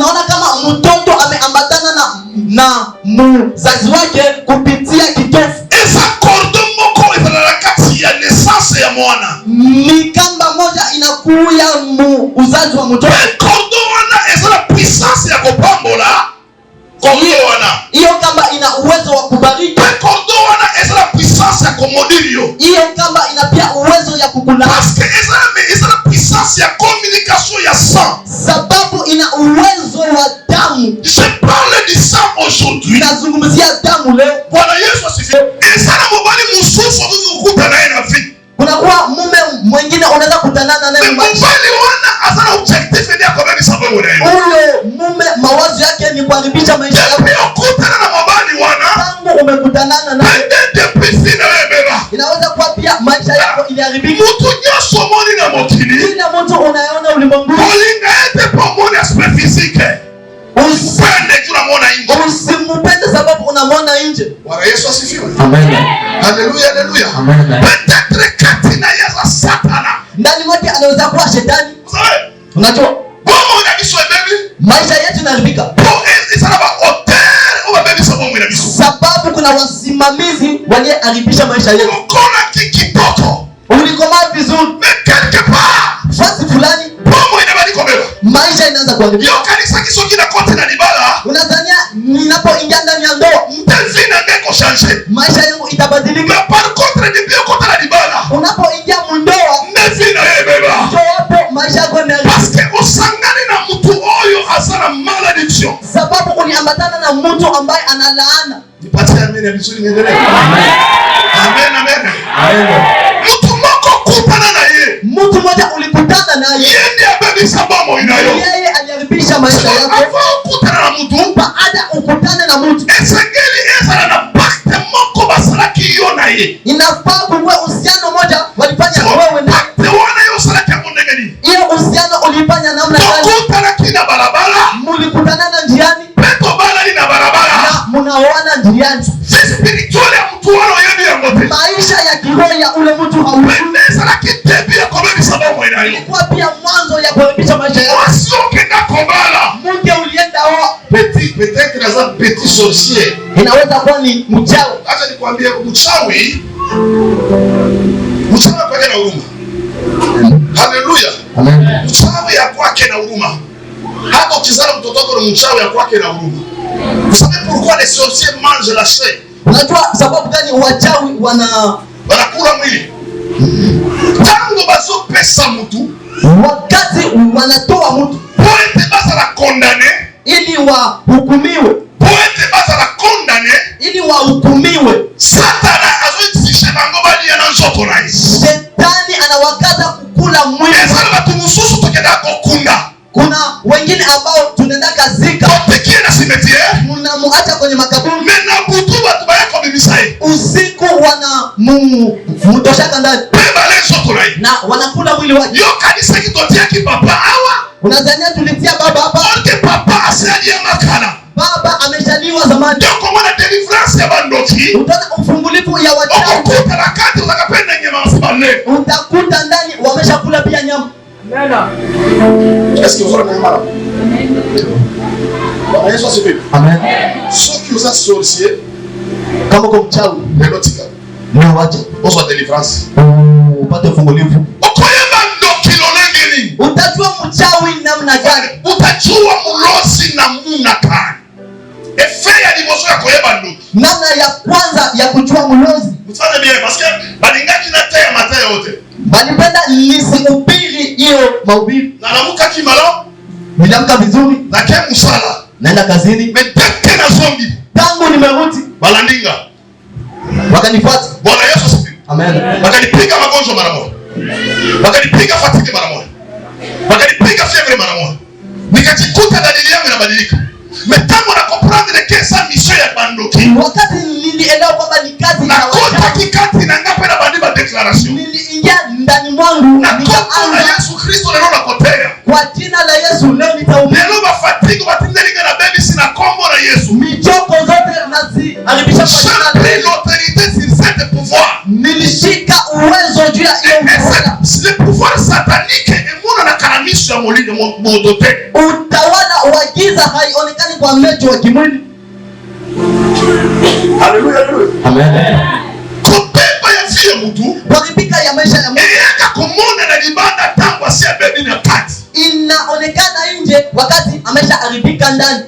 Unaona kama mtoto ameambatana na mzazi wake kupitia kitovu. Eza cordon moko ezala na kati ya naissance ya mwana. Ni kamba moja inakuya mu uzazi wa mtoto. Mpe cordon wana eza na puissance ya kopambola cordon wana. Hiyo kamba ina uwezo wa kubariki. Mpe cordon wana eza na puissance ya komaudire yo. Hiyo kamba ina pia uwezo ya kukulaani. Parce que eza na puissance ya communication ya sang. Sababu ina uwezo wa damu. Je parle du sang aujourd'hui. Nazungumzia damu leo. Bwana Yesu asifiwe. Eza na mobali mosusu okoki kokuta na ye na vie. Kunakuwa mume mwingine unaweza kutanana naye Me maisha. Mobali wana aza na objectif nde akobebisa bongo na ye. Huyo mume mawazo yake ni kuharibisha maisha yako. Depuis okutana na mobali wana, Tangu umekutanana naye, peut-être depuis vie na yo ebeba. Inaweza kuwa pia maisha yako iliharibika. Mutu nyonso omoni na mokili, Kila mtu unayeona ulimwenguni, kolinga ete mpo omoni aspect physique, upende juu namona nje. Usimupende sababu unamwona nje. Bwana Yesu asifiwe. Amen. Haleluya, haleluya. Amen. Peut-être kati na ye aza Satana. Ndani mwake anaweza kuwa shetani. Vous savez, Unajua, bomoi na biso ebebi maisha yetu inaharibika mpo eza na baauteur oyo babebisa bomoi na biso. Sababu kuna wasimamizi walioharibisha maisha yetu. Okolaki kitoko, Ulikomaa vizuri, mais quelque part fasi fulani bomoi na bali kobeba. Maisha inaanza kuharibika. Yo kanisaki soki nakoti na libala, Unazania ninapoingia ndani ya ndoa, nde vie na ngai ekochange. Maisha yangu itabadilika. Mais par contre, depuis okota na libala, Unapoingia mundoa, nde vie na yo ebeba, ndio hapo maisha yako yameharibika, parce que osangani na mutu oyo aza na malédiction. Sababu uliambatana na mtu ambaye analaana. Nipatie amen ya vizuri niendelee. Amen, amen. Mutu moko okutana na ye, Mtu mmoja ulikutana naye, ye nde abebisa bomoi na yo. Yeye aliharibisha maisha yako. Avant okutana na mutu, Baada ukutane na mtu, esengeli ezala na pacte moko basalaki yo na ye. Inafaa kukuwa uhusiano moja walifanya wewe na Pacte wana yo osalaki yango ndenge nini? Hiyo uhusiano ulifanya namna gani? Tokutanaki na balabala, Mulikutana na njiani mpe tobalani na balabala. Na munaoana njiani. Vie spirituelle ya mutu wana oyebi yango te. Maisha ya kiroho ya ule mtu haujui. Pende ezalaki début ya kobebisa bomoi na yo. Ilikuwa pia mwanzo ya kuharibisha maisha yako. Mwasi okenda kobala, Mke ulienda oa, petit, peut-être aza petit sorcier. Inaweza kuwa ni mchawi. Acha nikwambie, mchawi, mchawi akwake na huruma. Haleluya. Amen. Mchawi akwake na huruma. Hata ukizala mtoto wako ni mchawi, akwake na huruma. Vous savez pourquoi les sorciers mangent la chair? Unajua sababu gani wachawi wana Wanakula mwili. Ntango bazopesa mutu, wakati wanatoa mtu po ete bazala condamné, ili wahukumiwe, po ete bazala condamné, ili wahukumiwe, Satana azoexige bango balia na nzoto na ye. Shetani anawakaza kukula mwili. Eza na bato mosusu tokendaka kokunda, Kuna wengine ambao tunaenda kazika, toteki ye na cimetière, mnamuacha kwenye makaburi, mais na butu bato baya kobimisa ye, usiku wana mutoshaka ndani mpe bale nzoto na ye. Na wanakula mwili wake. Yo kanisaki totiaki papa awa, Unazania tulitia baba hapa, or que papa asi alia makala. Baba ameshaliwa zamani. Nde okomona délivrance ya bandoki, Utaona ufungulivu ya wachawi, okokuta na kati ozaka mpe ndenge masi bale. Utakuta ndani wameshakula pia nyama. Est-ce que ozolanda malamu? Bwana Yesu asifiwe. Amen. Soki oza sorcier, Kama uko mchawi, lelo tika, leo wache ozwa délivrance. Upate ufungulivu. Okoyeba ndoki lolenge nini? Utajua mchawi namna gani? Utajua mulozi namuna gani? Effet ya liboso ya koyeba ndoki, Namna ya kwanza ya kujua mlozi, mfanye bien parce que balingaki na te ya matin yote. Balipenda nisihubiri hiyo mahubiri. Nalamukaki malamu, Niliamka vizuri, nake mosala, naenda kazini. Mais dès que nazongi, Tangu nimerudi, balandi nga. Wakanifuata. Bwana Yesu asifiwe. Amen. Bakanipiga magonjwa mara moja, bakanipiga fatigue mara moja, bakanipiga fièvre mara moja, nikajikuta dalili yangu inabadilika. Mais ntango na comprendre que eza mission ya bandoki, Wakati nilielewa kwamba ni kazi ya wachawi, nakotaki kati na nga mpe na bandi badéclaration. Niliingia ndani mwangu Na kombo na nikaanza Yesu Kristo lelo nakoteya. Kwa jina la Yesu leo nitahubiri. Lelo bafatigue batindeli nga nabebisi na kombo na Yesu. Michoko zote naziharibisha kwa jina J'ai la pris Yesu. l'autorité sur cette pouvoir. Nilishika uwezo juu ya hiyo Et utawala. le pouvoir satanique emonanaka na miso ya molimo moto te. Utawala wa giza. Miujiza haionekani kwa macho wa kimwili. Haleluya, haleluya. Amen. Kobeba ya vie ya mutu Kuharibika ya maisha ya mtu eyaka komona na libanda ntango asi abebi na kati. Inaonekana nje wakati ameshaharibika ndani.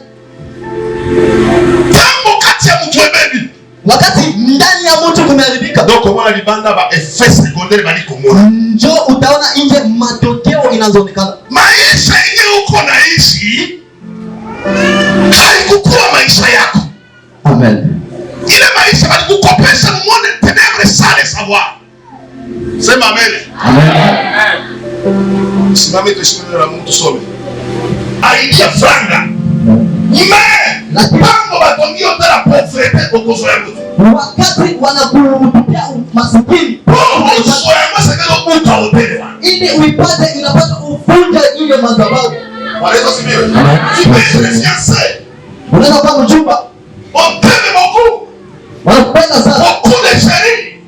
Ntango kati ya mutu ebebi, Wakati ndani ya mtu kumeharibika, donc komona libanda ba effet secondaire bali komona. Njo utaona nje matokeo inazoonekana. Maisha yenye uko naishi haikukuwa maisha yako. Amen. Ile maisha balikukopesha mu monde ténèbres sans le savoir. Sema amen. Amen. Simame tuheshimu neno la Mungu, tusome. Aidia franga. Mais ntango batongi yo tala pauvreté, okozwa yango te. Wakati wanakutupia masikini, Po ozwa yango, esengeli obuka autel wana. Ili uipate inapaswa uvunje ile madhabahu. Bwana Yesu asifiwe. Amen. Tu peux être fiancé. Unaweza kuwa mchumba, On t'aime beaucoup. wanakupenda sana, Beaucoup de chéris.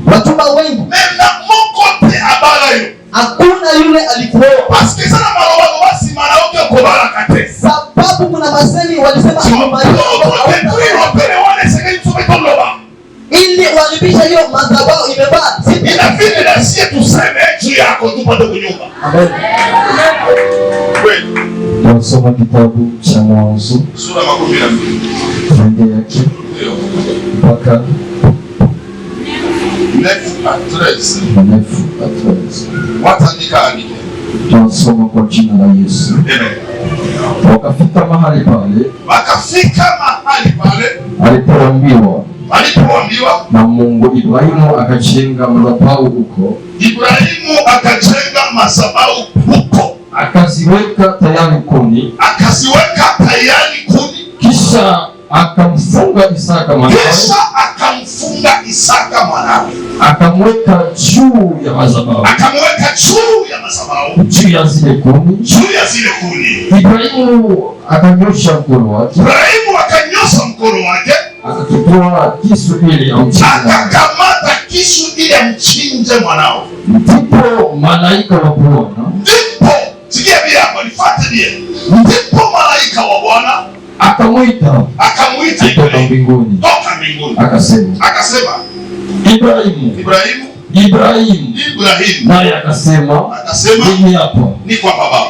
wachumba wengi, Mais na moko te abala yo. Hakuna yule alikuoa. Parce que eza na maloba nsima na yo te okobalaka te. Sababu kuna masemi walisema nyuma yako Kodétruire autel wana, esengeli biso mpe toloba. Ili uharibishe hiyo madhabahu imebaa. Inabidi na sie tuseme juu yako tupate kunyumba. Amen. Kweli. Tunasoma kitabu cha Mwanzo Sura 12. fungu yake Ndio. mpaka 9 à 13. 9 à 13. Watandika andike. Tunasoma kwa jina la Yesu. Amen. Wakafika mahali pale Wakafika mahali pale alipoambiwa alipoambiwa na Mungu, Ibrahimu akajenga madhabahu huko, Ibrahimu akajenga madhabahu huko, akaziweka tayari kuni, akaziweka tayari kuni, kisha akamfunga Isaka mwanawe, kisha akamfunga Isaka mwanawe, akamweka juu ya madhabahu, akamweka juu ya madhabahu, juu ya zile kuni. Juu ya zile kuni. Ibrahimu akanyosha mkono wake, Ibrahimu akanyosha mkono wake, akakitwaa kisu ili amchinje mwanawe. Akakamata kisu ili amchinje mwanao. Ndipo malaika wa Bwana Ndipo, sikia bia hapa, nifuate bia. Ndipo malaika wa Bwana akamwita akamwita kutoka Ibrahimu mbinguni, toka mbinguni, akasema, akasema, Ibrahimu, Ibrahimu, Ibrahimu. Ibrahimu. Naye akasema, Akasema, mimi hapa. Niko hapa baba.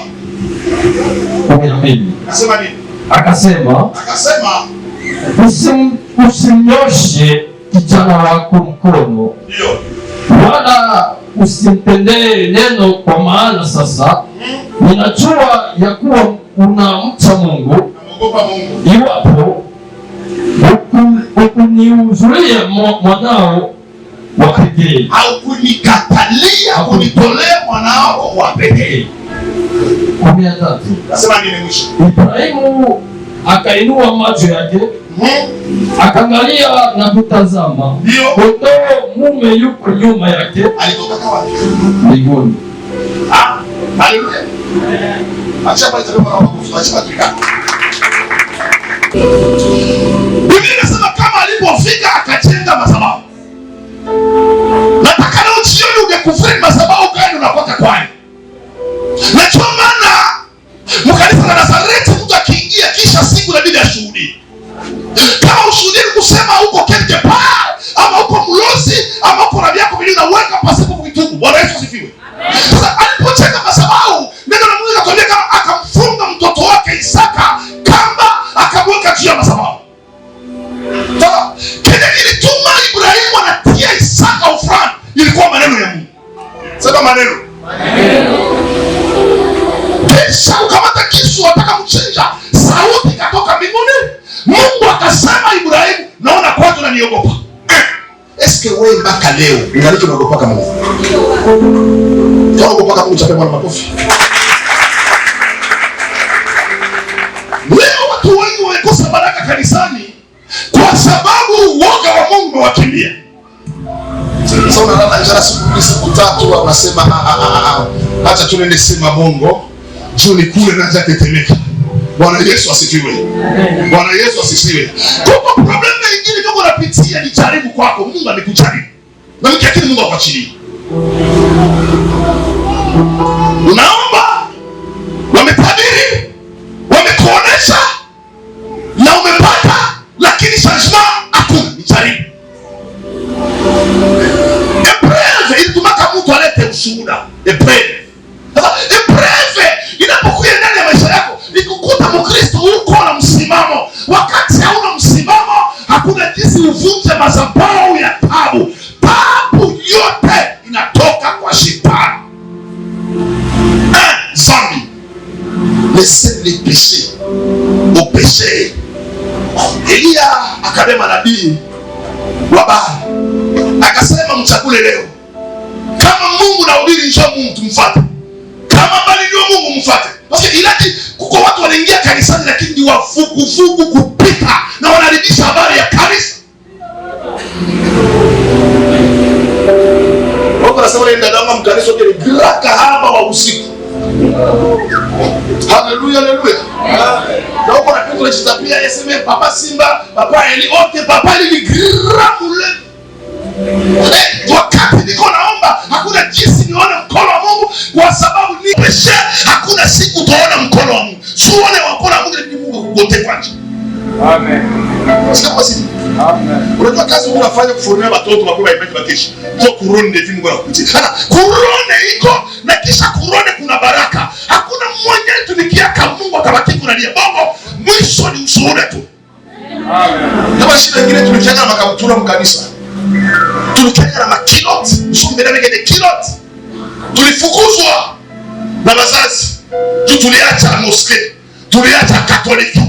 12. Akasema nini? Akasema, Akasema, Usimnyoshe kijana wako mkono, ndio wala usimtendee neno, kwa maana sasa ninajua ya kuwa unamcha Mungu, namwogopa Mungu. Iwapo hukuniuzuia mwanao wa pekee, Haukunikatalia kunitolea mwanao wa pekee. 13. Nasema nini mwisho? Ibrahimu akainua macho yake akaangalia na kutazama, kondoo mume yuko nyuma yake Alitoka wapi? Mbinguni. Ah, haleluya. Acha pale tulipo na makofi, acha pale tulikaa. Biblia inasema kama alipofika akajenga madhabahu. Nataka leo jioni udécouvrir madhabahu gani unakwaka kwayo. Na ndio maana mkanisa la Nazareti mtu akiingia kisha siku inabidi ashuhudie. Kama ushuhudie ni kusema uko quelque part ama uko mlozi ama uko na vyako vile unaweka pasipo kuitubu. Bwana Yesu asifiwe. Sasa alipojenga madhabahu, neno la Mungu linatuambia kama akamfunga mtoto wake Isaka kamba, akamweka juu ya madhabahu. Sasa kile kilituma Ibrahimu anatia Isaka ufrani ilikuwa maneno ya Mungu. Sema maneno. Kisha ukamata kisu ataka mchinja, sauti ikatoka mbinguni. Mungu akasema, Ibrahimu, naona kwanza unaniogopa. Eske wewe mpaka leo ungaliki unaogopa Mungu? Unaogopa Mungu? Chape Bwana makofi. Leo watu wengi wamekosa baraka kanisani kwa sababu uoga wa Mungu umewakimbia. Sasa unalala njala siku mbili, siku tatu, unasema, "Ah, ah, ah, ah, acha tu nende sema bongo juu ni kule naanza tetemeka." Bwana Yesu asifiwe. Bwana Yesu asifiwe. Kuko problème nyingine kama unapitia ni jaribu kwako, Mungu amekujaribu. Na mkiakili Mungu akuachilie. Unaomba, wametabiri, wamekuonesha Ushuhuda, épreuve. Sasa épreuve inapokuja ndani ya maisha yako, ikukuta Mkristo uko na msimamo. Wakati hauna msimamo, hakuna jinsi uvunje madhabahu ya tabu. Tabu yote inatoka kwa shetani. Un, zambi. Laissez les péchés au péché. Eliya akabeba nabii wa Baali, akasema, mchagule leo, kama Mungu nahubiri, njoo Mungu tumfuate, kama bali ndio Mungu mfuate. Parce que ilaki kuko watu wanaingia kanisani lakini ni wavuguvugu kupita na wanaharibisha habari ya kanisa. Wako nasema ile dada wangu mkanisa wote ni grand kahaba wa usiku. Haleluya, haleluya. Na huko na kitu tunajitapia yeseme papa Simba, papa Eli, okay, papa Eli ni grand mule. Wakati niko naomba hakuna jinsi nione mkono wa Mungu kwa sababu ni peshe, hakuna siku utaona mkono wa Mungu. Sione mkono wa Mungu ni Mungu kugote kwanza. Amen. Sikia kwa sisi. Amen. Unajua kazi Mungu anafanya kuformia watoto wakubwa waimbaji wa kesho. Ndio couronne hivi Mungu anakupatia. Sasa couronne iko na kisha couronne kuna baraka. Hakuna mmoja alitumikia Mungu akabaki kunalia bongo. Mwisho ni ushuhuda tu. Amen. Kama shida nyingine tulikiaga na makabutura mkanisa. Tulikiaga na makilot, msumbe na mengine kilot. Tulifukuzwa na wazazi. Tu tuliacha mosque, tuliacha Katoliki.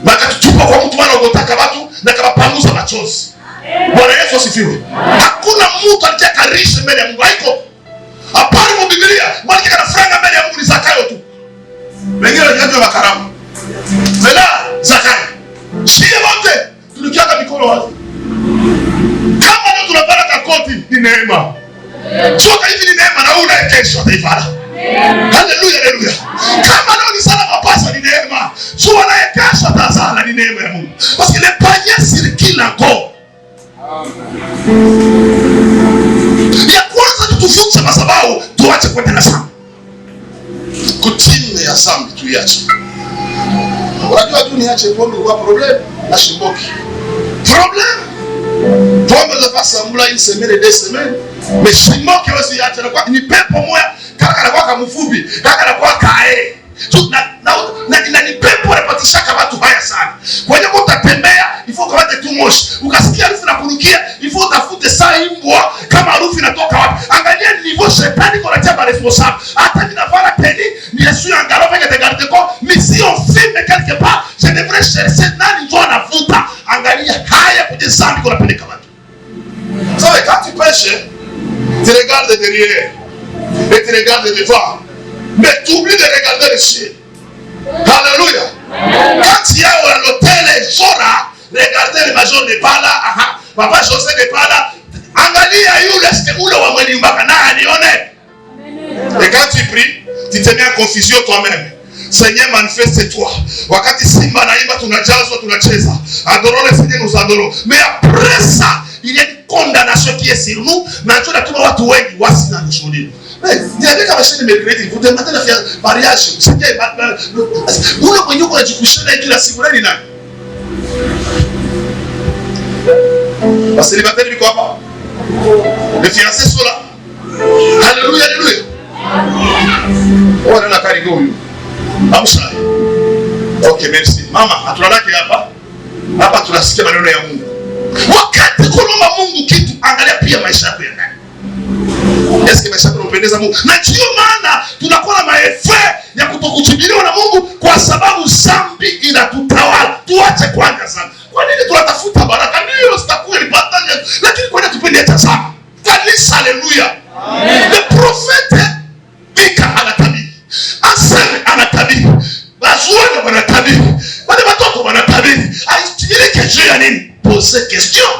Bakatutupa kwa mtu maana ugotaka watu na kabapanguza machozi. Bwana Yesu asifiwe. Hakuna mtu aliyekarisha mbele ya Mungu. Haiko. Hapana mu Biblia, maana kana franga mbele ya Mungu ni Zakayo tu. Wengine walijua makaramu. Zela Zakayo. Shie wote tulikiaga mikono wazi. Kama leo tunapata kakoti ni neema. Sio hivi ni neema na una kesho ataifanya. Haleluya, haleluya. Kama leo ni sala mapasa ni neema. Sio naye kesho atazala ni neema ya Mungu. Parce que les païens circulent encore. Ya kwanza tutufunze madhabahu tuache kwenda na zambi. Kutime ya zambi tuiache. Unajua tu niache pombe kwa problem na shimboki. Problem. Pombe za pasambula une semaine, 2 semaines. Mais shimboki wasi acha na kwa ni pepo moya kaka na kwa kamfupi, kaka na kwa kae. Tu na na na ni pepo anapatishaka watu haya sana. Kwa hiyo utatembea, ifo ukawate tu moshi. Ukasikia harufu na kunukia, ifo utafute saa imbwa kama harufu inatoka wapi. Angalia niveau shetani kwa anatia ba responsable. Hata ninafanya teni, ni Yesu angalo fanya te garde ko, mais si on filme quelque part, je devrais chercher nani ndio anavuta. Angalia haya kwenye zambi kwa napeleka watu. Sawa, quand tu pêches, tu regardes derrière et tu regardes devant. Mais tu oublies de regarder le ciel. Alléluia. Quand il y a l'hôtel Zora, regardez le major n'est pas là. Aha. Papa José n'est pas là. Angalia yule ule wa mwenye nyumba na anione. Et quand tu pries, tu te mets en confusion toi-même. Seigneur, manifeste-toi. Wakati Simba naimba tunajazwa tunacheza. Adorons le Seigneur, nous adorons. Mais après ça, il y a une condamnation qui est sur nous. Na ndio natuma watu wengi wasina nishuhudia. Niambie kama shida mercredi, vous demandez de faire mariage. Seigneur, ule mwenye uko unajikushia naye kila siku nani nani? Célibataire biko hapa. Les fiancés sont là. Alléluia, alléluia. Wana na karibu huyu. Amsha. Okay, merci. Mama, hatulalaki hapa. Hapa tunasikia maneno ya Mungu. Wakati kuomba Mungu kitu, angalia pia maisha yako ya ndani. Est-ce que maisha yako yanapendeza Mungu? Na ndio maana tunakuwa na maefe ya kutokujibiliwa na Mungu kwa sababu dhambi inatutawala. Tuache kwanza dhambi. Kwa nini tunatafuta baraka? Ndio sitakuwa nipata, lakini kwa nini tupende hata dhambi? Kanisa, haleluya. Le prophète Mika anatabiri. Aseme anatabiri. Bazuana wanatabiri. Wale watoto wanatabiri. Aitilike juu ya nini? Pose question.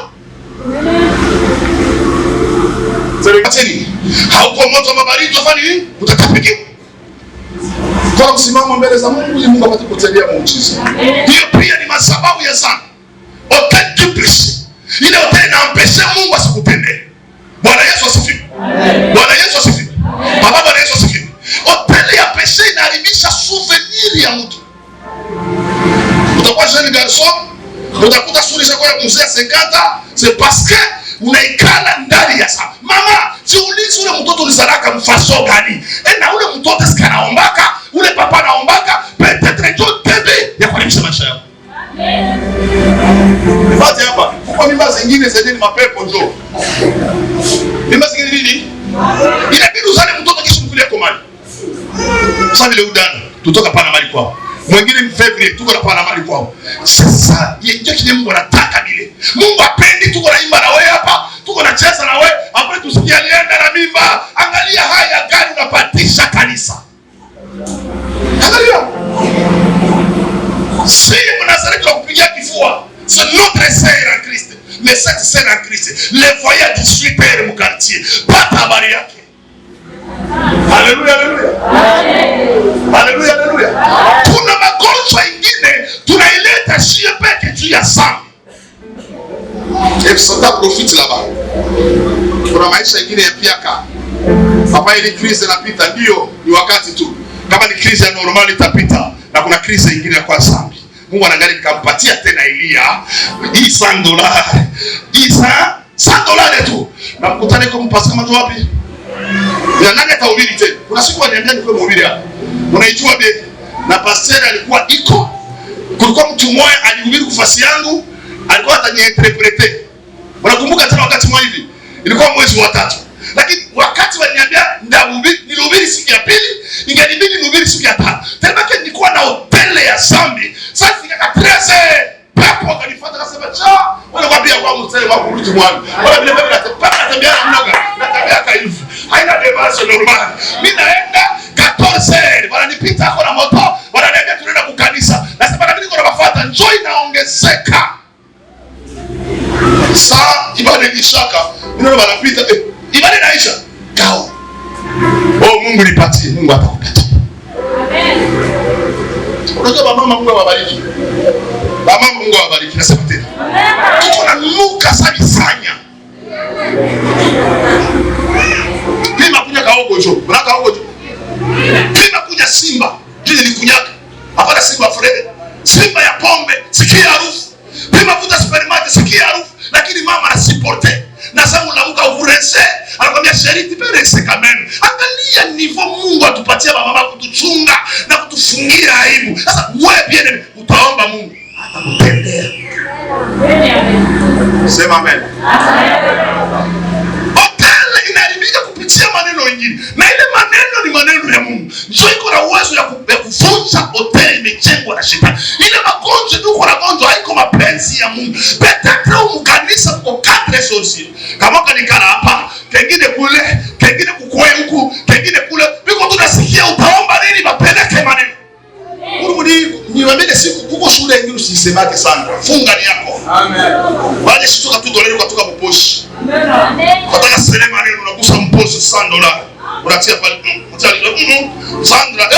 Serikali hauko moto mabaridi ufanye nini? Utatapikiwa. Kwa msimamo mbele za Mungu ili Mungu apate kutendea muujiza. Hiyo pia ni masababu ya dhambi. Autel du péché. Ile autel inampesha Mungu asikutendee. Bwana Yesu asifiwe. Bwana Yesu asifiwe. Baba, Bwana Yesu asifiwe. Autel ya péché inaharibisha souvenir ya mtu. Utakuwa jeune garçon, utakuta sura yako ya mzee 50, c'est parce que unaikala ndani ya sana. Mama, jiulize ule mtoto Mulizalaka mfaso gani? E, na ule mtoto sikanaombaka, ule papa naombaka, peut-être njo début ya kuharibisha maisha yako. Nipate hapa kuko mimba zingine zenye ni mapepo, njo mimba zingine nini, inabidi uzale mtoto kisha mkulie komani. Sasa vile udana tutoka pana mali kwao, mwingine mfevrier tuko na pana mali kwao. Sasa ndio kile Mungu anataka vile. Mungu apendi tuko naimba na wewe hapa, tuko nacheza na wewe, hapo tusikie alienda na mimba. Angalia haya gani unapatisha kanisa. Angalia. Si Mnazareti wa kupigia kifua, c'est notre sœur en Christ. Mais cette sœur en Christ, le voyait à 18 heures mu quartier. Pata habari yake. Haleluya, haleluya. Haleluya, haleluya. Kuna magonjwa ingine tunaileta shie peke juu ya zambi. Et Satan profite là-bas. Kuna maisha ingine ya piaka. Papa, ili crise inapita, ndio ni wakati tu. Kama ni crise ya normal itapita, na kuna crise ingine ya kwa zambi. Mungu anaangalia nikampatia tena Elia hii $100. Hii $100 tu. Na mkutane kwa mpasa kama tu wapi? Na nani atahubiri tena? Kuna siku waniambia nikuwe mhubiri hapa. Unaijua be? Na pastor alikuwa iko. Kulikuwa mtu mmoja alihubiri kufasi yangu, alikuwa ataniinterprete. Unakumbuka tena wakati mmoja hivi? Ilikuwa mwezi wa tatu. Lakini wakati waliniambia ndahubiri, nilihubiri siku ya pili, ingenibidi nihubiri siku ya tatu. Tena nilikuwa na hoteli ya zambi. Sasa fikaka 13 pepo akanifuata akasema cha wala kwambia kwa mstari wa kurudi mwana. Wala vile vile natembea na mnoga, natembea ka hivi. Haina démarche normal. Mimi naenda 14 wananipita hapo na moto, wananiambia tunaenda kukanisa. Nasema na mimi niko nabafuata, njoo inaongezeka. Saa ibada ikishaka, mimi naona wanapita, ibada inaisha. Kao. Oh, Mungu nipatie, Mungu atakupatia. Unajua mama, Mungu awabariki. Mama, Mungu awabariki. Nasema tena. Tuko na nuka sabisanya. Pima kunya kaogo jo. Unaka kaogo jo. Pima kunya simba. Jini likunyaka. Hapana simba Fred. Simba ya pombe, sikia harufu. Pima vuta supermarket, sikia harufu. Lakini mama anasupporte. Na sasa unamuka urense, anakuambia chérie, tu peux rincer quand même. Angalia niveau Mungu atupatia mama kutuchunga na kutufungia aibu. Sasa wewe bien utaomba Mungu atakutendea. Sema amen. Hotel inaharibika kupitia maneno mengine, na ile maneno ni maneno ya Mungu. Ndio iko na uwezo ya kuvunja hotel imejengwa na shetani. Ile magonjwa ndio uko na gonjwa haiko mapenzi ya Mungu. Peut-être mkanisa mko quatre sorciers. Kama kanikala hapa, kengine kule, kengine kukwe huku, kengine kule. Biko tunasikia utaomba nini bapeleke maneno. Mungu ni niwaambie siku kuko shule nyingine usisemake sana. Funga ni yako. Amen. Baada sitoka tu dolari ukatoka mposhi. Nataka sema neno unagusa mposhi $100. Unatia pale, unatia Sandra,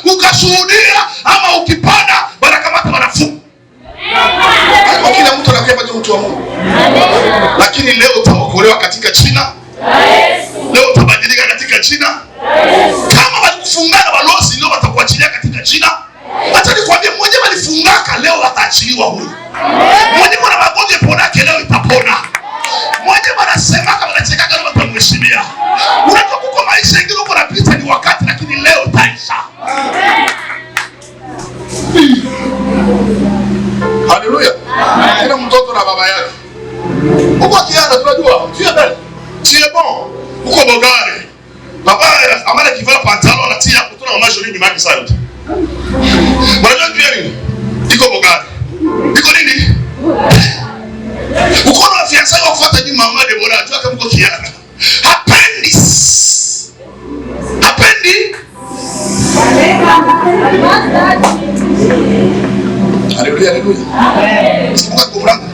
ukashuhudia ama ukipanda wanakamata wanafunga. Kwa kila mtu anakuwa pale mtu wa Mungu. Lakini leo utaokolewa katika jina. Leo utabadilika katika jina. Kama walikufungana walozi leo watakuachilia katika jina. Acha nikwambie mmoja walifungaka leo wataachiliwa huyu. Mmoja mwana magonjwa ponake leo itapona. Mmoja wanasemaka wanachekaka leo watamheshimia. Unajua kuko maisha ingine uko napita ni wakati, lakini leo itaisha. Haleluya. Kila mtoto na baba yake. Uko kiana tunajua, tu es belle. Tu es bon. Uko bogare. Papa amana kivala pantalon anatia kutuna mama jolie nyuma yake saa yote. Unajua juu ya nini? Iko bogare. Iko nini? Uko na fiancé wa kufuata nyuma mama Deborah, jua kama uko kiana. Hapendi. Hapendi. Haleluya, haleluya. Sikumbuka kubranda.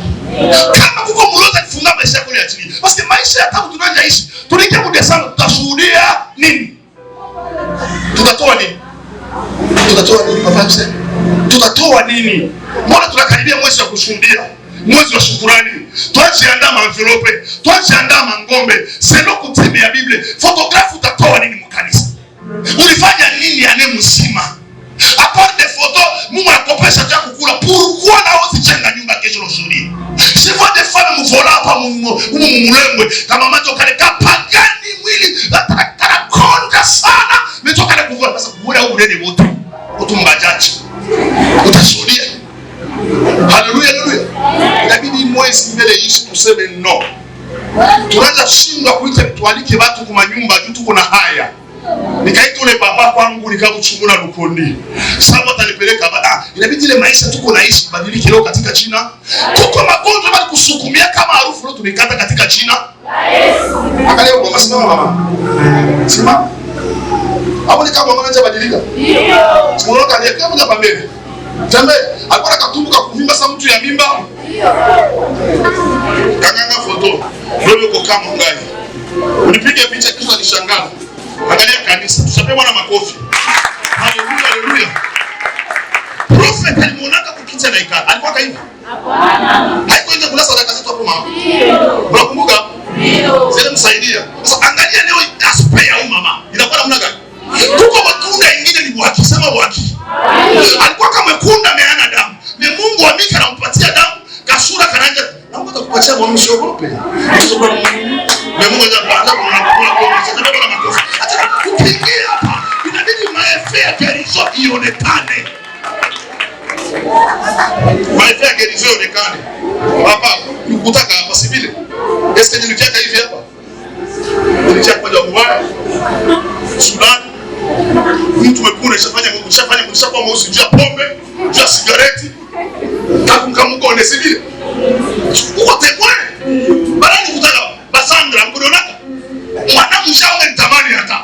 Kama kuko mloza kufunga maisha yako ya chini. Basi maisha ya tabu tunayoishi, tuliingia mu Desemba tutashuhudia nini? Tutatoa nini? Tutatoa nini papa mzee? Tutatoa nini? Mbona tunakaribia mwezi wa kushuhudia? Mwezi wa shukurani. Tuachiandaa maenvelope, tuachiandaa mangombe, selo kutime ya Biblia. Photographe utatoa nini mkanisa? Ulifanya nini ane mzima? A part des photos, Mungu anakopesha cha kukula. Pourquoi na usichenga nyumba kesho ushuhudie? Je vois des femmes mvola hapa mumulengwe kama macho kale kapagani mwili hata Non, tunaanza shindwa kuita tualike watu kwa manyumba juu tuko na haya. Nikaita ule baba kwangu, nikamchungula Lukondi sababu atanipeleka ah, inabidi ile maisha tuko naishi badilike leo katika jina. Tuko magonjwa bali kusukumia kama harufu, leo tumekata katika jina. Angalia mama, simama mama, simama hapo, ni kama mama anaanza badilika. Ndio unaona kama kama hapa mbele Tembe, alikuwa na katumbu kakuvimba sa mtu ya mimba. Kanganga foto. Wewe uko kama ngai. Unipige picha kisha nishangaa. Angalia kanisa, tuchape Bwana makofi. Haleluya, haleluya. Prophet alimuonaka kukicha na ikala. Alikuwa kaiva. Hapana. Haikuenda kula sadaka zetu hapo mama. Ndio. Unakumbuka? Ndio. Sasa msaidia. Sasa angalia leo aspect ya huyu mama. Inakuwa namna gani? Kuko matunda ingine ni bwaki, sema bwaki. Alikuwa kama kunda ameana damu. Ni Mungu wa Mika anampatia damu, kasura kananja. Na Mungu atakupatia kwa msiogope. Na Mungu anakupa kwa sababu na makofi. Hata ukiingia hapa inabidi maeffets ya guérison ionekane. Maeffets ya guérison ionekane. Hapa ukutaka hapa si vile. Est-ce que nilikiaka hivi hapa? Nilikia kwa Ubaya, Sudan. Mtu mwekuna ishafanya ushafanya ushakuwa mweusi juu ya pombe, juu ya sigareti. Kakumkamuko si vile. Uko témoin. Barani kutaka Basandra mkudonaka. Mwana mshauri nitamani hata.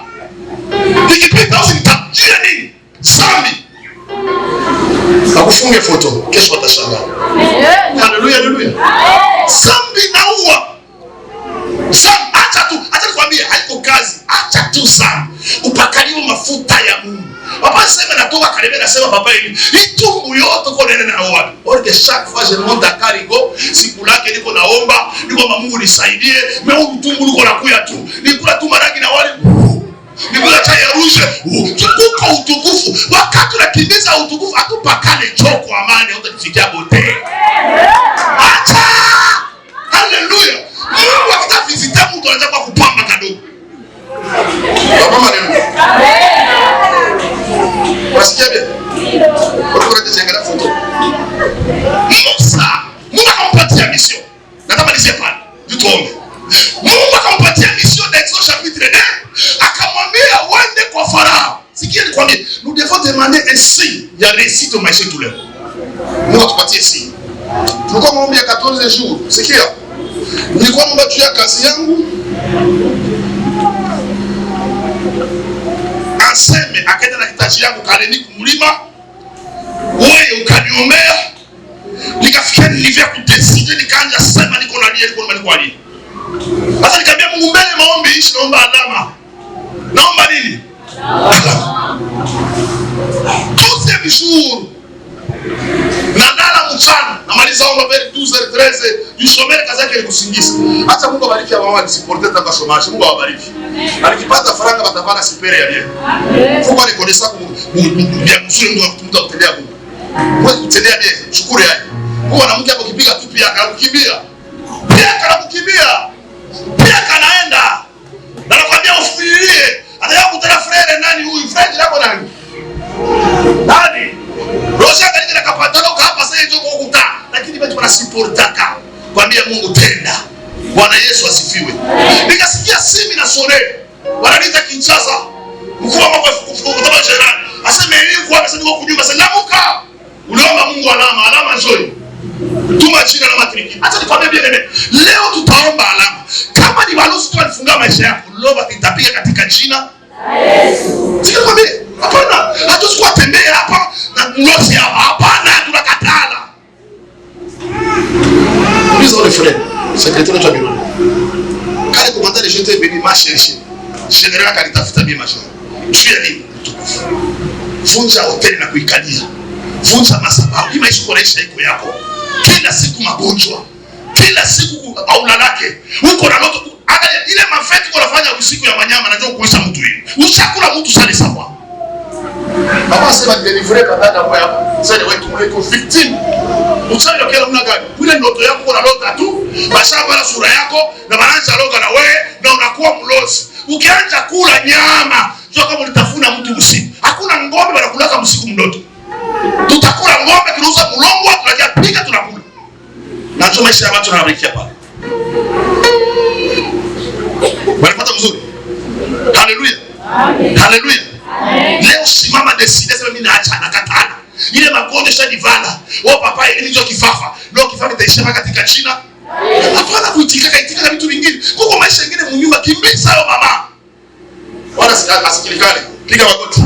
Nikipita usinitajia nini? Zambi. Nakufunge foto, kesho watashangaa. Haleluya, haleluya. Zambi naua. Zambi, acha tu, acha nikwambie, haiko kazi. Acha tu zambi. Upakaliwe mafuta ya Mungu. Papa sema natoka Karebe, nasema papa hivi. Itumbu yote uko nene na wapi? Or que chaque fois je monte à Karigo, siku lake niko naomba, niko Mungu nisaidie, mais utumbu uko nakuya tu. Nikula tu maragi na wali. Nikula chai ya rouge. Kuko utukufu. Wakati unakimbiza utukufu, hatupakane choko amani, utafikia bote. Acha! Haleluya. Mungu akitavisita mtu anaanza kwa kupamba kadogo. Papa maneno. Unasikia bien? Ulikuwa unajiangalia foto. Musa, Mungu akampatia mission. Nataka nisie pale. Tuombe. Mungu akampatia mission d'Exode chapitre 1, akamwambia uende kwa Farao. Sikia nikwambie, nous devons demander un signe ya réussite au maisha yetu leo. Mungu atupatie signe. Tulikuwa maombi ya 14 jours. Sikia. Nilikuwa naomba juu ya kazi yangu. Aseme akaenda na hitaji yangu kaleni kumlima. Wewe ukaniombea. Nikafikia nilivya kudécider, nikaanza sema niko na lia, niko na niko alia. Sasa nikamwambia Mungu mbele maombi ishi, naomba alama. Naomba nini? Alama. 12e jour. Nalala mchana, namaliza omba vers 12h 13, jishomere kazi yake ni kusingiza. Acha Mungu abariki mama alisupporter tangu chômage. Mungu awabariki. Alikipata faranga batavana sipere ya bien. Faut pas reconnaître ça comme bien mzuri mtu akutendea Mungu. Wewe kutendea bien, shukuru yake. Huwa mwanamke hapo kipiga tu pia akakukimbia. Pia akakukimbia. Pia kanaenda. Na nakwambia usifikirie. Anataka kutana frère nani huyu? Frère yako nani? Nani? Rosa kalika na kapatalo hapa sasa hizo kukuta. Lakini watu wanasupportaka. Kwambia Mungu tenda. Bwana Yesu asifiwe. Nikasikia simu na sone. Wananiita Kinshasa. Mkuu wa mambo kutoka jirani. Aseme nini kwa aseme niko kunyumba sasa lamuka. Uliomba Mungu alama, alama njoi. Tuma jina na matriki. Acha nikwambie bien aimé. Leo tutaomba alama. Kama ni balozi tu alifunga maisha yako, leo itapiga katika jina Yesu. Sikia nikwambie, hapana, hatuwezi kuwa tembea hapa na mlozi hapa. Hapana, tunakatala. Uliza ule frère, secrétaire wa bureau. Kale commandant de j'étais venu m'a chercher. Général akanitafuta mimi major. Juu ya nini? Utukufu. Vunja hoteli na kuikalia. Vunja madhabahu. Hii maisha uko naishi iko yako. Kila siku magonjwa. Kila siku aulalake. Uko na loto. Angalia ile mafête uko nafanya usiku ya manyama najua kuisha mtu hivi. Ushakula mtu sale sawa. Papa sema délivrer kadada kwa hapo. Sasa wewe tumweke victime. Uchawi kila namna gani? Ile ndoto yako unalota tu, bashaba sura yako na banaanza loga na wewe na unakuwa mlozi. Ukianza kula nyama, sio kama ulitafuna mtu usiku. Hakuna ng'ombe wanakulaka usiku mdoto. Tutakula ng'ombe, tunauza mulongo, tunaja pika tunakula. Na ndio maisha ya watu wanabarikia pale. Wanapata mzuri. Haleluya. Haleluya. Leo simama décide, sema mimi naacha, nakatana. Ile magonjwa shanivala. Oh papa, ile ndio kifafa. Leo kifafa itaisha katika jina. Hapana kuitika itika na vitu vingine. Kuko maisha mengine munyumba, kimbiza hayo mama. Wala asikilikane. Piga magoti.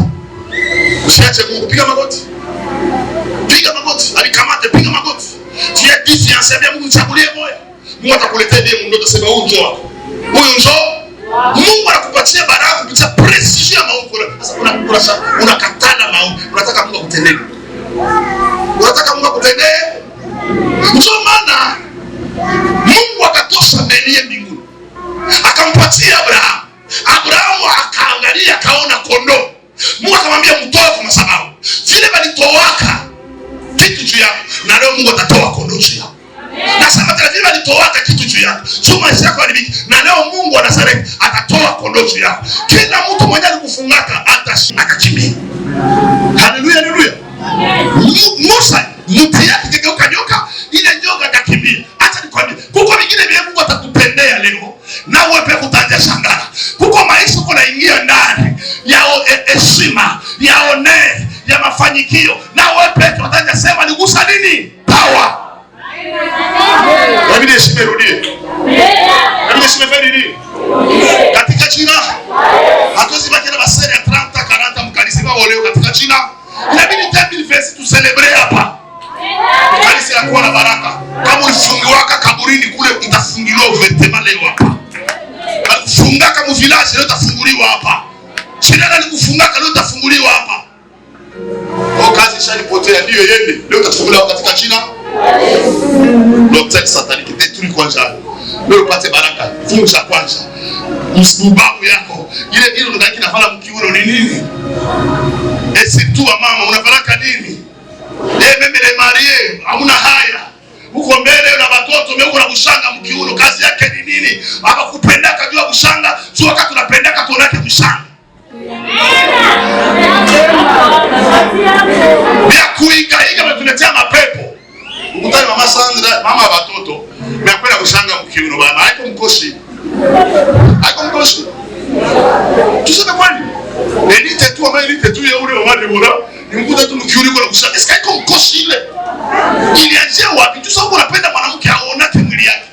Usiache Mungu, piga magoti. Piga magoti, alikamate, piga magoti. Tu es défiance, ambia Mungu nichagulie moyo. Mungu atakuletea ndiye Mungu atasema huyu njoo wako. Huyu njoo. Mungu anakupatia baraka kupitia precision ya maombi. Sasa unakatana maombi. Unataka Mungu akutendee. Unataka Mungu akutendee? Ndio maana Mungu akatosha bélier mbinguni. Akampatia Abraham. Abrahamu akaangalia akaona kondoo. Mungu akamwambia mtoe kwa sababu vile balitoaka kitu juu yako, na leo Mungu atatoa kondoo juu yako. Nasema tena, vile balitoaka kitu juu yako, juu maisha yako haribiki, na leo Mungu wa Nazareti atatoa kondoo juu yako. Kila mtu mwenye alikufungaka atakimbia. Haleluya, haleluya. Musa mti yake ikageuka nyoka, ile nyoka akakimbia. Acha nikwambie, kuko vingine vile Mungu atakutendea leo na wewe pia kutaja shangara. Kuko maisha uko naingia ndani ya heshima, ya one, ya mafanikio, na wewe pia utaja sema nigusa nini? Power. Inabidi heshima irudie. Inabidi heshima ifanye nini? Katika jina. Hatuwezi baki na basere ya 30 40 mkanisa kwa leo katika jina. Inabidi 2026 tu célébrer hapa. Kanisa inakuwa na baraka. Kama ulifungiwaka kaburini kule utafunguliwa ouvertement leo hapa. Alikufungaka mu village leo utafunguliwa hapa. Jirani alikufungaka leo utafunguliwa hapa. Oh, kazi ishalipotea ndio yende. Leo utafunguliwa katika jina. L'autel satanique détruit kwanza. Leo upate baraka. Vunja kwanza. Msibabu yako. Ile ile unataka nafanya mkiuno ni nini? Et surtout wa mama unafanaka nini? Eh, même les mariés hamuna haya. Uko mbele na watoto uko na kushanga mkiuno, kazi yake ni nini? Hapa jua kushanga, sio wakati unapendaka tuonake kushanga. Vya kuiga iga wametuletea mapepo. Ukutane mama Sandra, mama wa watoto, mmekwenda kushanga mkiuno baba. Haiko mkoshi. Haiko mkoshi. Tuseme kweli. Elite tu ama elite tu ya ule wa Debora, nimkuta tu mkiuno kwa kushanga. Eske haiko mkoshi ile? Ilianzia wapi? Tu sababu unapenda mwanamke aonake mwili yake.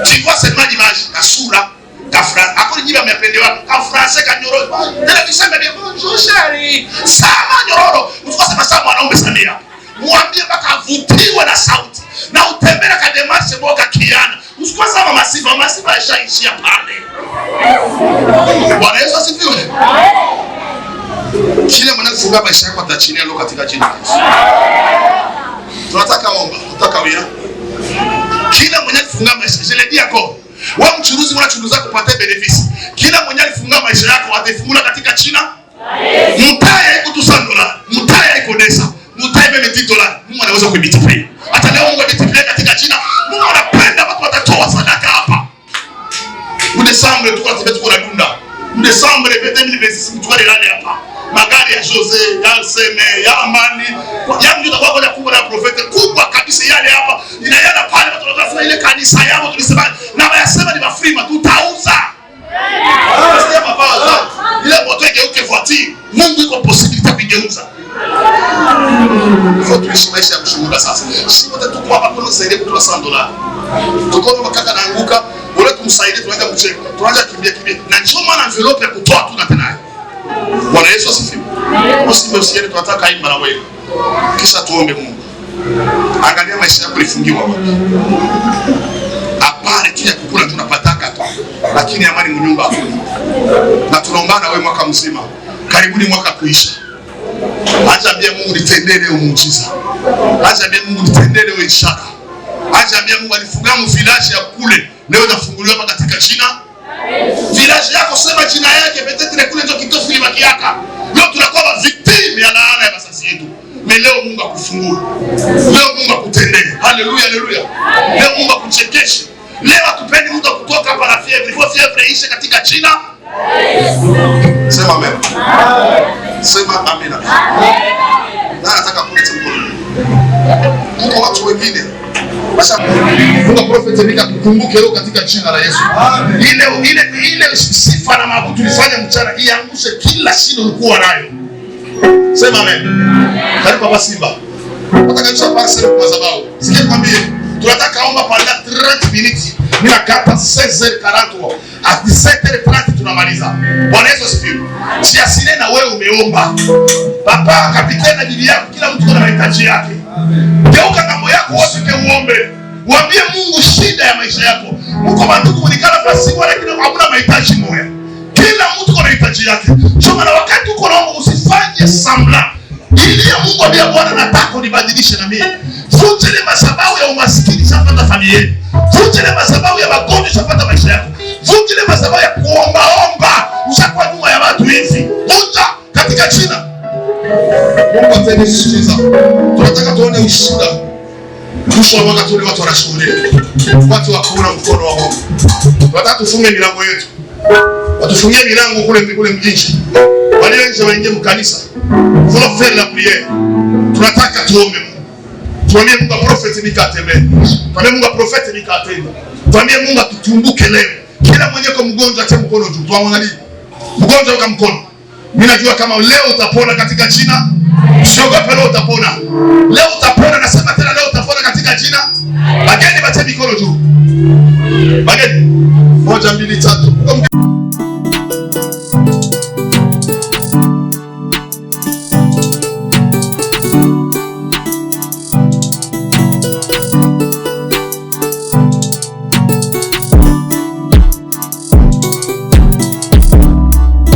Tu vois seulement l'image, la sura, ka français. Akoni nyiba amependewa ka français ka nyororo. Tena kisema bien bonjour chérie. Sama nyororo. Usikose sasa mwanaume Samia. Mwambie mpaka avutiwe na sauti. Na utembee ka démarche boka kiana. Usikose sama masifa, masifa yashaishia pale. Bwana Yesu asifiwe. Kile mwenye maisha yako atachilia leo katika jina la Yesu. Tunataka omba, tunataka wia. Kila mwenye alifunga maisha, je l'ai dit encore. Wewe mchuruzi unachuruza kupata bénéfice. Kila mwenye alifunga maisha yako ataifungula katika jina. Mtaya iko tu $100, mtaya iko desa, mtaya même $10. Mungu anaweza kuimultiplier. Hata leo Mungu amultiplier katika jina. Mungu anapenda watu watatoa sadaka hapa. Mu Décembre tuko tuko na dunda. Mu Décembre 2026 tuko ndani hapa. Magari ya Jose, ya Seme, ya Amani, ya mtu utakuwa kwa kubwa na prophète kubwa kabisa yale hapa. Inayana pale watu wanasema ile kanisa yao tulisema na wayasema ni mafrima tutauza. Nasikia papa ile moto igeuke voiture. Mungu iko possibilité kuigeuza. Faut tuishi maisha ya kushuhuda sasa. Si wote tuko hapa kwa kusaidia kutoa $100. Tuko na kaka naanguka, ule tumsaidie tunaanza kucheka. Tunaanza kimbia kimbia. Na njoo maana envelope ya kutoa tu na tena. Bwana Yesu asifiwe. Usimbe usiende, tunataka imba na wewe. Kisha tuombe Mungu. Angalia maisha yako ilifungiwa wapi. Apare tu ya kukula tunapataka tu. Lakini amani mnyumba hakuna. Na tunaombana wewe mwaka mzima. Karibuni mwaka kuisha. Acha ambia Mungu nitendee leo muujiza. Acha ambia Mungu nitendee leo ishara. Acha ambia Mungu alifunga mu village ya kule. Leo nafunguliwa hapa katika jina. Village yako sema jina yake, peut-être kule ndio kitofu ilibakiaka. Leo tunakuwa victime ya laana ya bazazi yetu. Mais leo Mungu akufungue. Leo Mungu akutendee. Haleluya, haleluya. Leo Mungu akuchekeshe. Leo hatupendi mtu kutoka hapa na fièvre. Kwa fièvre ishe katika jina. Sema amen. Sema amina. Na nataka kuleta mkono. Kuko watu wengine Sasa Mungu, Prophet Mika, tukumbuke leo katika jina la Yesu. Ile sifa na maabudu tulifanya mchana iangushe kila shida ulikuwa nayo. Sema amen. Karibu Papa Simba. Nataka kabisa pasi kwa sababu. Sikia nikwambie, tunataka omba pendant 30 minutes. Mimi nakata 16h40 à 17h30 tunamaliza. Bwana Yesu asifiwe. Siasile na wewe umeomba. Papa kapiteni na bibi yako, kila mtu ana mahitaji yake. Geuka ngambo yako wote ke uombe. Uambie Mungu shida ya maisha yako. Mko mandugu mlikala fasi moja lakini hamna mahitaji moja. Kila mtu ana mahitaji yake. Sio maana wakati uko naomba usifanye semblant. Ili ya Mungu, ambia Bwana, nataka unibadilishe na mimi. Vunja ile madhabahu ya umaskini shapata familia yetu. Vunja ile madhabahu ya magonjwa shapata maisha yako. Vunja ile madhabahu ya kuombaomba. Ushakuwa nyuma ya watu hivi. Vunja katika jina. Mungu atende kusikiza. Tunataka tuone ushuhuda. Mwisho wa mwaka tuone watu wanashuhudia. Watu wakuona mkono wa Mungu. Tunataka tufunge milango yetu. Watufungie milango kule kule mjini. Walio nje waingie mkanisa. Voulons faire la prière. Tunataka tuombe Mungu. Tuambie Mungu, Prophet Mika atembee. Tuambie Mungu, Prophet Mika atende. Tuambie Mungu atukumbuke leo. Kila mwenye kwa mgonjwa atie mkono juu. Tuangalie. Mgonjwa weka mkono. Mimi najua kama leo utapona katika jina. Usiogope, leo utapona. Leo